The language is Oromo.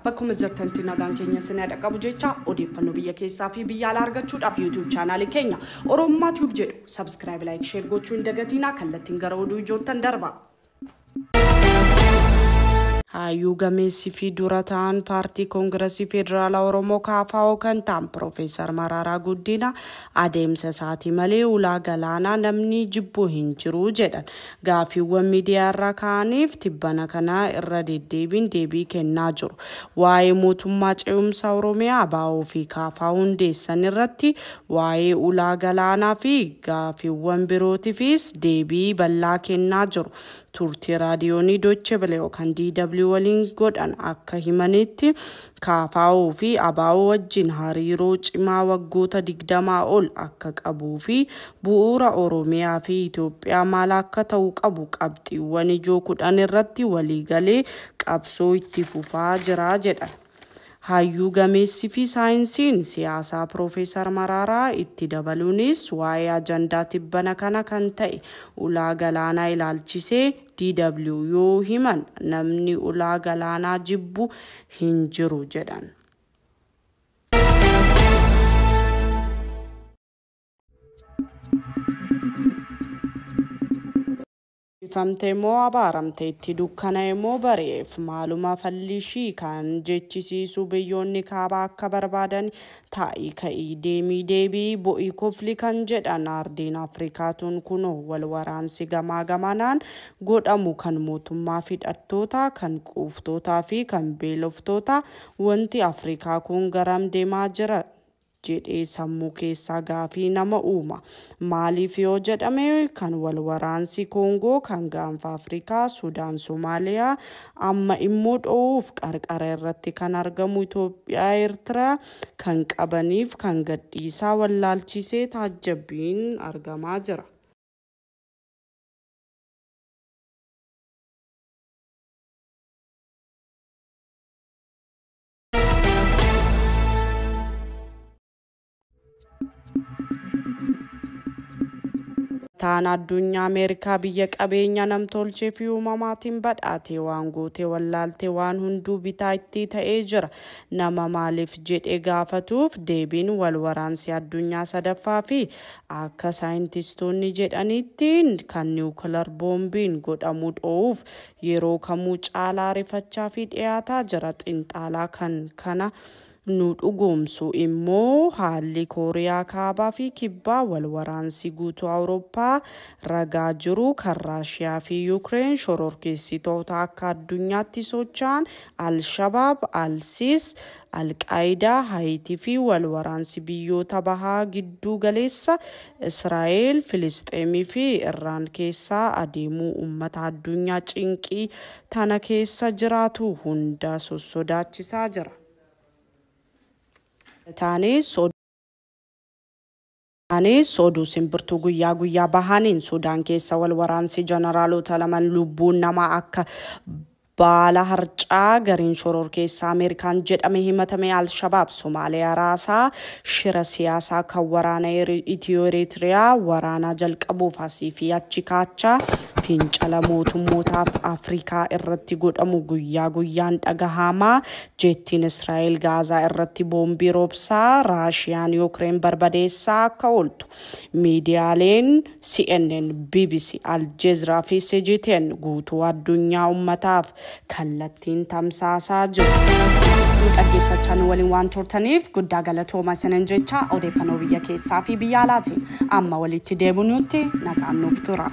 Bakkuma jirtanitti nagaan keenya isin haa qabu jecha odeeffannoo biyya keessaa fi biyya alaa argachuudhaaf YouTube chaanaalii keenya Oromummaa Tube jedhu subscribe, like, share gochuu hin dagatinaa. Kallattiin gara oduu ijoottan darba. Hayyuu gameessii fi dura ta'an paartii Koongiresii Federaalaa Oromoo KFO kan ta'an Piroofeesar Mararaa Guddinaa adeemsa isaatii malee ulaa galaanaa namni jibbu hin jiru jedhan. Gaaffiiwwan miidiyaa irra ka'aniif tibbana kana irra deddeebiin deebii kennaa jiru. Waa'ee mootummaa ce'umsa Oromiyaa ABO fi KFO hundeessan irratti, waa'ee ulaa galaanaa fi gaaffiiwwan birootiifis deebii bal'aa kennaa jiru. Turtii raadiyoonii Deutsche Welle yookaan DW waliin godhan akka himanitti, KFO fi ABO wajjin hariiroo cimaa waggoota 20 ol akka qabuu fi bu'uura Oromiyaa fi Itoophiyaa maal akka ta'u qabu qabxiiwwan ijoo 10 irratti waliigalee qabsoo itti fufaa jira jedhan. Hayyuu gameessii fi saayinsiin siyaasaa Piroofeesar Mararaa itti dabaluunis waa'ee ajandaa tibbana kana kan ta'e ulaa galaanaa ilaalchisee DW yoo himan, namni ulaa galaanaa jibbu hin jiru jedhan. Ifamtee moo abaaramte, itti dukkana'e moo bari'eef, maaluma fallishii kan jechisiisu, biyyoonni kaabaa akka barbaadan taa'ii ka'ii, deemii deebii, bo'ii kofli kan jedhan ardiin Afrikaatuun kunoo wal waraansi gamaa gamanaan godhamu kan mootummaa fi hidhattoota, kan quuftootaa fi kan beeloftoota, wanti Afrikaa kun garam deemaa jira jedhee sammuu keessaa gaafii nama uuma. Maaliif yoo jedhame, kan wal waraansi Koongoo, kan gaanfa Afrikaa, Sudaan, Somaaliyaa, amma immoo dho'uuf qarqara irratti kan argamu Itoophiyaa, Eertiraa kan qabaniif kan gadhiisaa wallaalchisee taajjabbiin argamaa jira. Taan addunyaa Ameerikaa biyya qabeenya namtolchee fi uumamaatiin badhaate waan gootee wallaaltee waan hunduu bitaa itti ta'ee jira. Nama maaliif jedhee gaafatuuf deebiin wal waraansi addunyaa sadaffaa fi akka saayintistoonni jedhanitti kan niwukilar boombiin godhamu dho'uuf yeroo kamuu caalaa arifachaa fi dhiyaataa jira. Xinxaalaa kan kana nu dhugoomsu immoo haalli Kooriyaa Kaabaa fi Kibbaa, wal waraansi guutuu Awurooppaa ragaa jiru kan Raashiyaa fi Yuukireen, shororkeessitoota akka addunyaatti socho'an Alshabaab, Alsiis, Alqaayidaa, Haayitii fi wal waraansi biyyoota bahaa gidduu galeessa Israa'el, Filisxeemii fi Iraan keessaa adeemuu uummata addunyaa cinqii tana keessa jiraatu hunda sossodaachisaa jira. Taanis oduu simbirtuu guyyaa guyyaa bahaniin Sudaan keessa wal waraansi jeneraalota lamaan lubbuun namaa akka baala harcaa, gariin shororkeessaa Ameerikaan jedhame himatame Alshabaab Somaaliyaa raasaa, shira siyaasaa kan waraana Itiyoo Eritiriyaa waraanaa jalqabuuf asii fi achi kaachaa, fincila mootummootaaf Afrikaa irratti godhamu guyyaa guyyaan dhagahamaa, jettiin Israa'el Gaazaa irratti boombii roobsaa, Raashiyaan Yuukireen barbadeessaa akka ooltu miidiyaaleen CNN, BBC, Aljeeziraa fi CGTN guutuu addunyaa uummataaf kallattiin tamsaasaa jiru. Dhaggeeffachaa nu waliin waan turtaniif guddaa galatooma isinin jecha, odeeffannoo biyya keessaa fi biyya alaatiin amma walitti deebinutti nagaan nuuf tura.